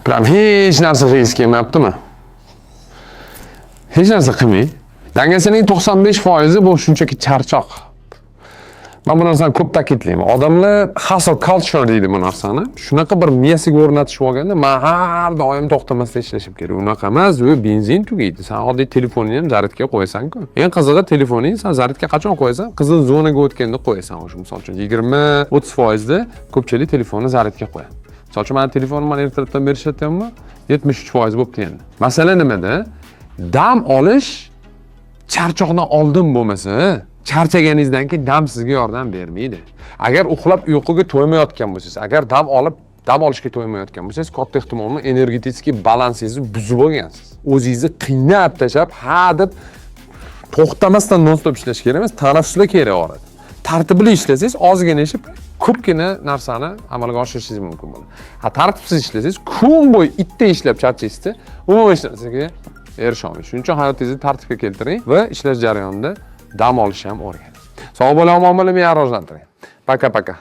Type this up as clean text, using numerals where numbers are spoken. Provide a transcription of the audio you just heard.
Прям hech narsa qilgingiz kelmayaptimi? Hech narsa qilmang. Dangasaning 95% bu shunchaki charchoq. Man bu narsani ko'p ta'kidlayman. Odamlar hustle culture deydi bu narsani. Shunaqa bir miyasiga o'rnatishib olganda, man har doim to'xtamasdan ishlashim kerak. Unaqa emas, u benzin tugaydi. San oddiy telefoningni ham zaryadga qo'yasan-ku. Eng qizig'i, telefoning san zaryadga qachon qo'yasan? Qizil zonaga o'tganda qo'yasan o'sha, misol uchun, 20-30 foizda ko'pchilik telefonni zaryadga qo'yadi. Misol uchun, mani telefonim, man ertalabdan beri ishlatyapman, 73% bo'libdi endi. Masala nimada? Dam olish charchoqdan oldin bo'lmasa, charchaganingizdan keyin dam sizga yordam bermaydi. Agar uxlab uyquga to'ymayotgan bo'lsangiz, agar dam olib dam olishga to'ymayotgan bo'lsangiz, katta ehtimol bilan energetik balansingizni buzib olgansiz. O'zingizni qiynab tashlab, ha deb to'xtamasdan non stop ishlash kerak emas, tanaffuslar kerak orada. Tartibli ishlasangiz, ozgina ishlab ko'pgina narsani amalga oshirishingiz mumkin bo'ladi. Ha, tartibsiz ishlasangiz, kun bo'yi itday ishlab charchaysizda, umuman hech narsaga erisha olmaysiz. Shuning uchun hayotingizni tartibga keltiring va ishlash jarayonida dam olishni ham o'rganing. Sog' bo'ling, omon bo'ling, meni rivojlantiring. Пока, пока.